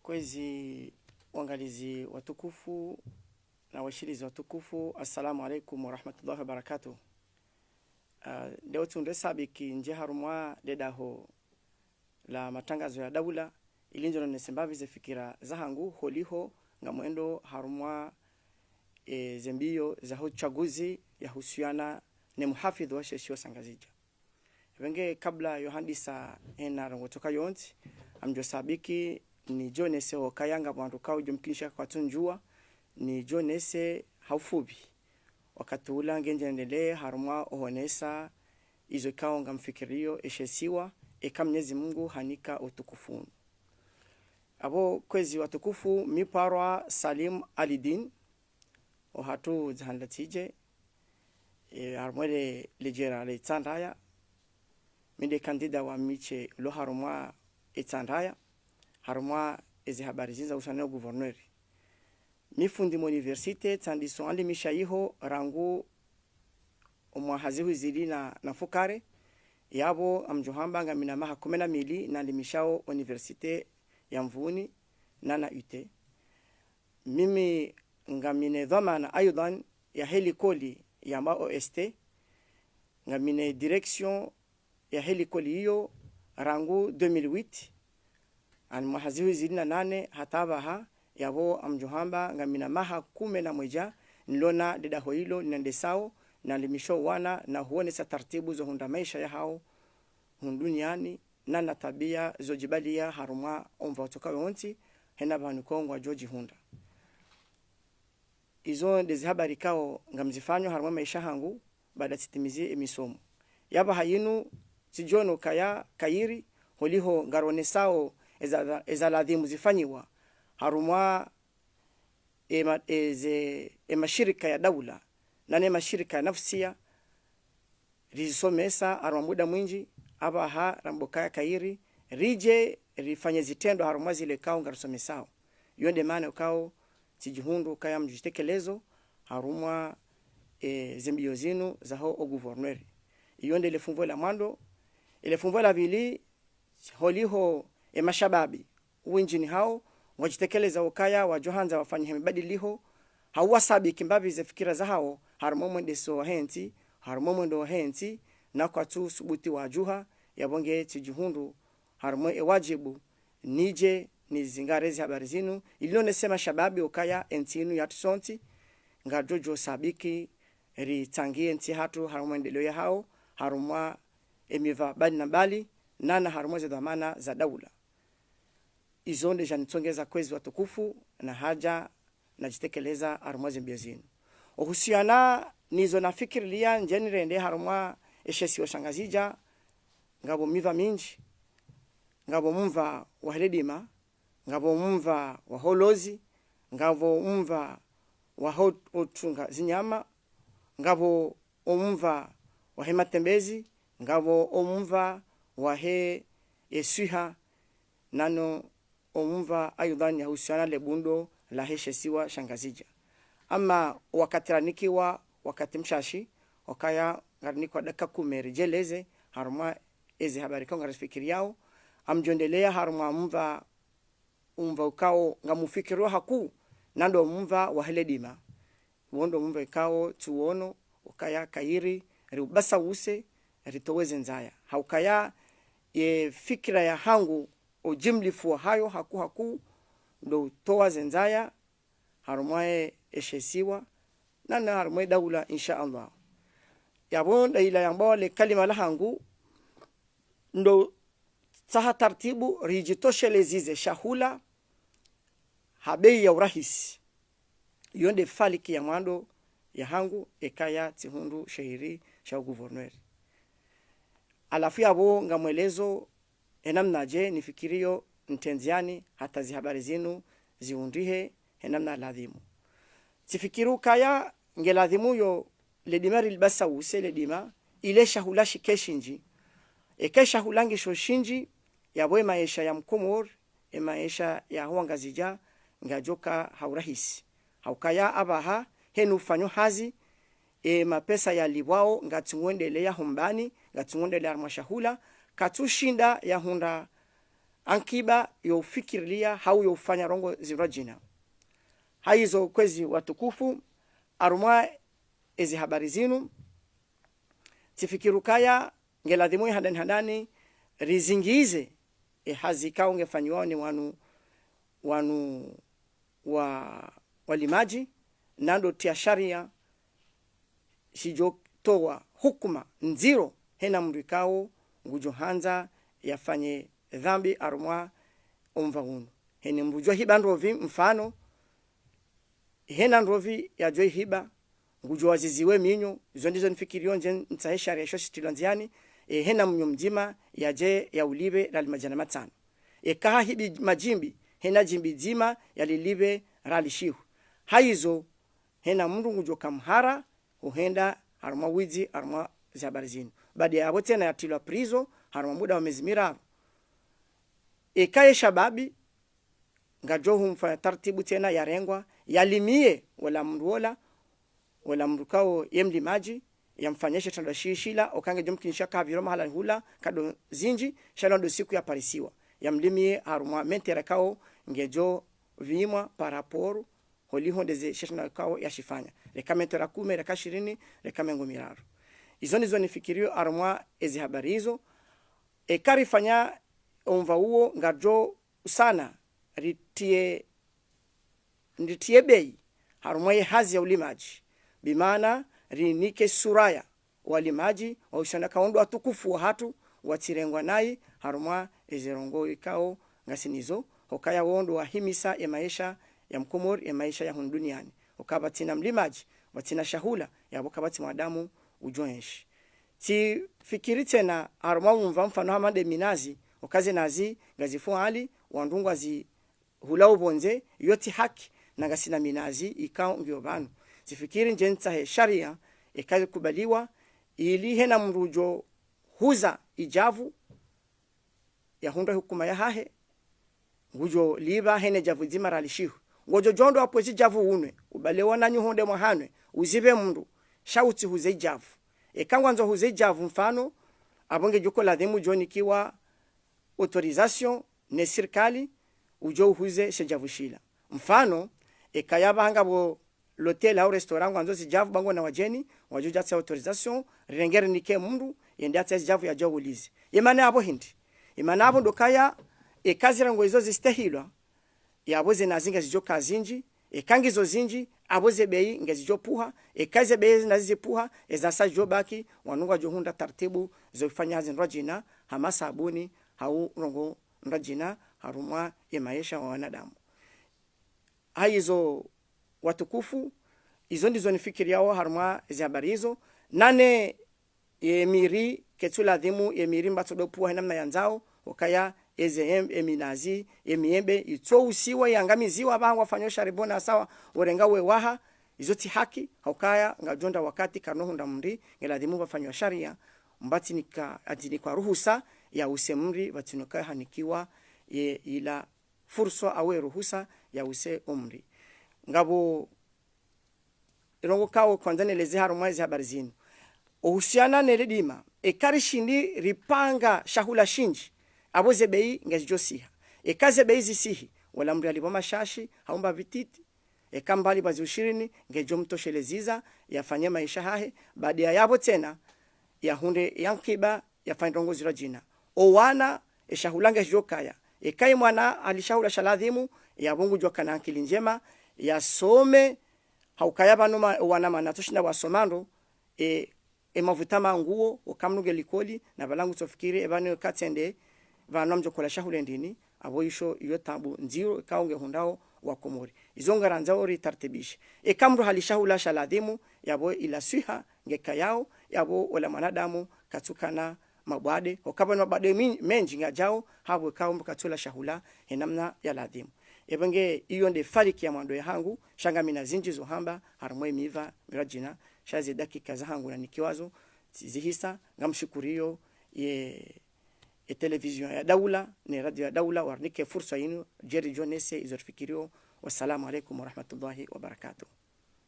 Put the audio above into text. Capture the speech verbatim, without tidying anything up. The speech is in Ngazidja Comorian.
Kwezi wangalizi watukufu na washilizi watukufu, assalamu alaikum warahmatullahi wabarakatuh. Ah, leo tsi undre sabiki ndje harumwa le daho la matangazo ya daula, ili ndjo nonese mbapvi ze fikira zahangu holiho ngamwendo harumwa, e, ze mbiyo za ho utsaguzi ya husiana ne muhafidhu wa she isiwa sha Ngazidja. Pvenge kabla yo handisa ena rongotoka yontsi, ngamdjo sabiki nidjo nese hukaya ngapvo wandru kao djo mkinisha kwatsu ndjuwa, nidjo nese ha ufupvi. Wakati ula ngendje nendele harumwa ohonesa izo kao ngamfikiriyo eshe isiwa, eka Mnyezi Mungu hanika utukufu unu. Apvo kwezi watukufu, mi parwa Salim Alidin, ohatru dzahandla tsidje, e, harumwa le, le djera le Itsandraya, mi nde kandida wa miche lo harumwa Itsandraya, harumwa ezi habari zinu za husiana no guverneri. Mi fundi mo université, tsandiso nalimisha iho rangu omwaha zihwi zili na, na mfukare, yapvo ngamdjo hamba ngamina maha kume na mili nalimishao université ya Mvuni na na U T. Mimi ngamina dhwamana aidhan ya he likoli yambwao O S T, ngamina direction ya he likoli iyo rangu deux mille huit, ani mwaha zihwi zili na nane hata apvaha, yapvo ngamdjo hamba ngamina maha kume na mwedja nilo na le daho ilo ninendesao, nalimishao wana na huonesa taratibu zo hundra maesha yahao hunu duniani, na na tabiya zo djibaliya harumwa omva utsoka wontsi, hena pvanu ko ngwadjo djihundra. Izo nde zi habari kao ngamzifanyo harumwa maesha hangu, baada tsitimizi emisomo. Yapvaha yinu, tsidjono kaya kayiri, holiho ngaronesao eza, eza ladhimu zifanyiwa harumwa ema, eze, emashirika ya daula, na ne mashirika ya nafsiya, rizisomesa harumwa muda mwindji, apvaha rambo kaya kayiri, ridje rifanye zitrendwa harumwa zile kao ngarisomesao. Iyo nde maana kao tsidjihundru kaya mdjo djitekelezo harumwa, e, ze mbiyo zinu za ho o guverneri. Iyo nde le funvu la mwando. Ele funvu la pvili, holiho emashababi, windjini hao, ngwadjitekeleza ukaya wadjo handza wafanye he mibadiliho, hau wasabiki mbapvi ze fikira zahao, harumwa omwendeso wa he ntsi, harumwa omwendo wa he ntsi, na kwatsu subuti wadjuha, yapvo nge tsidjihundru harumwa e wadjibu, nidje nizingare zi habari zinu, ili nonese mashababi ukaya entsi inu yatru sontsi, ngadjo djo sabiki, ritsangiye entsi hatru harumwa endeleo yahao, harumwa emiva mbali na mbali, na na harumwa ze dhwamana za daula. Izo nde zanitsongeza kwezi watukufu, na hadja nadjitekeleza harumwa ze mbiyo zinu. Ohusiana nizo nafikirilia ndje nirende harumwa eshe isiwa sha Ngazidja, ngapvo miva mindji, ngapvo mva wa he ledima, ngapvo mva wa ho ulozi, ngapvo mva wa ho, otunga zinyama, ngapvo omva wa he matembezi, ngapvo omva wa he eswiha, na no omva aidhan ya husiana le bundo la he she isiwa sha Ngazidja. Ama wakati ranikiwa, wakati mshashi, ukaya ngarinikiwa dakika kume ridjeleze harumwa ezi habari kao ngarifikiriao, ngamdjo endelea harumwa mva, omva ukao ngamufikiriao hakuu, na ndo omva wa he ledima. Wo ndo omva ikao tsuono ukaya kayiri riubasa use, ritowe ze ndzaya. Haukaya ye fikira yahangu, ojimlifu wahayo hakuu hakuu, ndo utowa ze ndzaya harumwa e, eshe isiwa, na na harumwa e daula, insha Allah. Yapvo nda ila yambwao le kalima lahangu, ndo tsaha taratibu ridjitoshelezeze shahula ha bei ya urahisi. Iyo nde faliki ya mwando yahangu, ekaya tsihundru shehiri sha uguverneri. Halafu yapvo ngamwelezo enamnadje nifikiriyo ntrendziani hata zi habari zinu zihundrihe he namna ladhimu. Tsifikiri ukaya nge ladhimu yo ledima rilibasa use ledima, ile shahula shike shindji. Eka shahula ngisho shindji, yapvo emaesha ya Mkomori, emaesha ya ho Wangazidja, ngayadjoka ha urahisi. Haukaya apvaha, henu ufanyo hazi, emapesa yalipvwao, ngatsunguendele ya hombani, ngatsunguendele harumwa shahula, katsushinda yahundra ankiba yo ufikirilia hau yo ufanya ndrongoo zindrwadjina. Hayizo kwezi watukufu, harumwa ezi habari zinu, tsifikiri ukaya nge ladhimu ye handani handani rizingize e hazi ikao nge fanyiwao ni wanu, wanu wa, walimadji, na ndo tia sharia shidjo towa hukuma ndziro hena mndru ikao ngudjo handza yafanye dhambi harumwa omva unu. Hene mndru djo hiba ndrovi mfano, hena ndrovi yadjo ihiba, ngudjo waziziwe minyo, izo ndizo nifikiriyo ndje ntsahe sharia isho shitilwa ndziani, e, hena mnyo mdzima yadje yaulipve riali madjana matsanu. Eka hahibi madjimbi, hena djimbi dzima yalilipve riali shihu. Hayizo, hena mndru ngudjo kamhara, uhenda harumwa widzi, harumwa zi habari zinu. Baada yapvo tsena yatilwa prison, harumwa muda wa mezi miraru. Eka ye shababi, ngadjo humfanya tartibu tsena yarengwa, yalimiye wola mndru wola, wola mndru ikao ye mlimadji, yamfanyishe shitrendwa shishila, oka ngedjo mkinisha kapviro mahala hula, kado zindji, sha ndo siku yaparisiwa. Yamlimiye harumwa mentera ikao ngedjo pvimwa par rapport, holiho ndeze shitrendwa ikao yashifanya. Reka mentera kume, reka shirini, reka mengo miraru. Izo ndizo nifikiriyo harumwa ezi habari izo. Eka rifanya omva uwo ngadjo usana ritiye, ritiye beyi harumwa ye hazi ya ulimadji. Bimaana rinike sura ya walimadji, wahusiana ikao ndo watukufu wahatru, watsirengwa nayi harumwa eze ndrongoo ikao ngasi nizo, hukaya wo ndo wahimisa ye maesha ya Mkomori, ye maesha ya hunu duniani. Uka pvatsina mlimadji, pvatsina shahula, yapvo kapvatsi mwanadamu udjo enshi. Tsifikiri tsena harumwa umva mfano hama nde minazi, uka ze nazi ngazifu hali, wandru ngwazihulao pvondze, iyo tsi haki, na ngasina minazi ikao ngiyo pvanu. Tsifikiri ndje ntsahe sharia, eka ikubaliwa, ili hena mndru udjo huza idjavu, yahundra hukuma yahahe, ngudjo lipva hene djavu dzima riali shihu. Ngodjo djo ndo apvo ezi djavu unwe, ubale wananyu honde mwahanwe, uzipve mndru, sha utsihuze idjavu. Eka ngwandzo huze idjavu mfano, apvo ngedjo ko ladhimu djo nikiwa autorisation ne sirikali, udjo uhuze she djavu shila. Mfano, eka yapvo hanga pvo l'hôtel au restaurant ngwandzo zidjavu ba ngwona wadjeni, wadjo djatsa autorisation, rirenge rinike mndru, yende yatse zidjavu yadjo ulize. Ye maana yapvo hindri. Ye maana yapvo ndo ukaya, eka zirengwa izo zistehilwa, yapvo ze nazi ngazidjo ka zindji, eka ngizo zindji, apvo ze beyi ngazidjo pvuha, eka ze beyi ze nazi zipvuha, eza sa zidjo baki, wanu ngwadjo hundra tartibu zo ufanya hazi ndrwadjina, hama sabuni, hau ndrongoo ndrwadjina, harumwa ye maesha wa wanadamu. Hayizo watukufu, izo ndizo nifikiriyao harumwa ezi habari izo, nane ye miri, ketsu ladhimu ye miri mbatso ndo pvuha he namna yandzao, ukaya eze em-, ye minazi, ye miembe, itso usiwa, yangamiziwa, pvahanu wafanyao sharibo na sawa, urenga we waha, izo tsi haki, haukaya, ngadjo ndra wakati, kano hundra mri, nge ladhimu pvafanywa sharia, mbatsi nika, adzinikwa ruhusa, ya use mri, pvatsi nukaya hanikiwa, ye ila furswa awe ruhusa ya use omri. Ngapvo ndrongoo ikao kwandza neleze harumwa ezi habari zinu. Uhusiana ne lidima, eka rishindi ripanga shahula shindji, apvo ze beyi ngazidjo siha. Eka ze beyi zisihi, wola mri alipvwa mashashi, hau mba vititi, eka mba alipvwa ziushirini, ngedjo mtosheleza, yafanye maesha hahe, baada ya yapvo tsena, yahundre ye ankiba, yafanye ndrongoo zindrwadjina. Owana, eshahula ngeshidjo kaya. Eka ye mwana ali shahula sha ladhimu, yapvo ngudjo kana ankili ndjema, yasome, haukaya pvanu ma-, owana mana tsushinda wasoma ndro, e, e mavuta ma nguo, oka mndru nge likoli, na pvala ngutsofikiri, e pvanu katsende, pvanu amdjo kola shahula ndrini, apvo isho iyo tabu ndziro, ikao ngehundrao wa Komori. Izo ngarandzao ritartibishe. Eka mndru hali shahula sha ladhimu, yapvo ila swiha ngekayao, yapvo ola mwanadamu katsukana mabwade. Hukaya pvanu mabwade mi-, mendji ngayadjao, hapvo ikao mndru katsula shahula, he namna ya ladhimu. Epvo nge iyo nde fariki ya mwando yahangu, sha ngamina zindji zo hamba, harumwa ye miva, mirwadjina, sha ze dakika zahangu nanikiwazo, tsi-, zihisa, ngamshukuriyo, ye, ye télévision ya daula, ne radio ya daula, warinike fursa yinu, djeri djonese, izo rifikiriyo. Wassalamu alaikum warahmatullahi wabarakatuh.